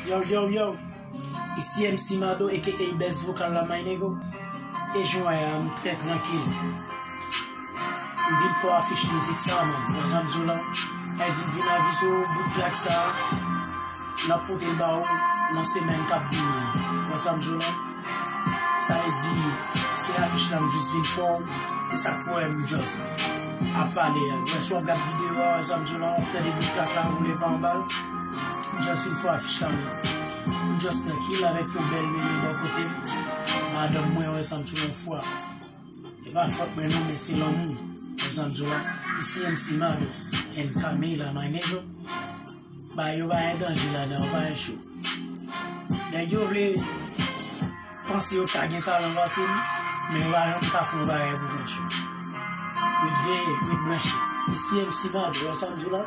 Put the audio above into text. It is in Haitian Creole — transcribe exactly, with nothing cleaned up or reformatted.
Yo, yo, yo. Isi M C Mado, A K A Best Vocal la, my nigga. E jan w wè a, m trè trankil. M vin fè w afich mizik sa, man. Wè sa m di w la? Sa vle di m vin avize w, bout trak sa, n ap pote l ba ou nan semèn k ap vini an. Wè sa m di w la? Sa vle di, se afich la m jis vin fè w. Se sa k fè w wè m just ap pale a. Wè si w ap gad videyo a, wè sa m di w la, w ap tande bout trak la woule pa anba l. M just vin fè w afich la, man. M just trankil avèk yon bèl melodi bò kote m. Madanm mwen, wè sa m di w la, yon fwa. E pa fòt mwen non, men se lanmou. Wè sa m di w la? Isi M C Mado and Camila, my nigga. Bagay yo pa gen danje ladan, yo pa gen cho. Nèg yo vle panse yo ka gen talan pase m, men yo pa janm ka fè yon bagay pou kont yo. Ret veye, ret branche. Isi M C Mado, wè sa m di w la?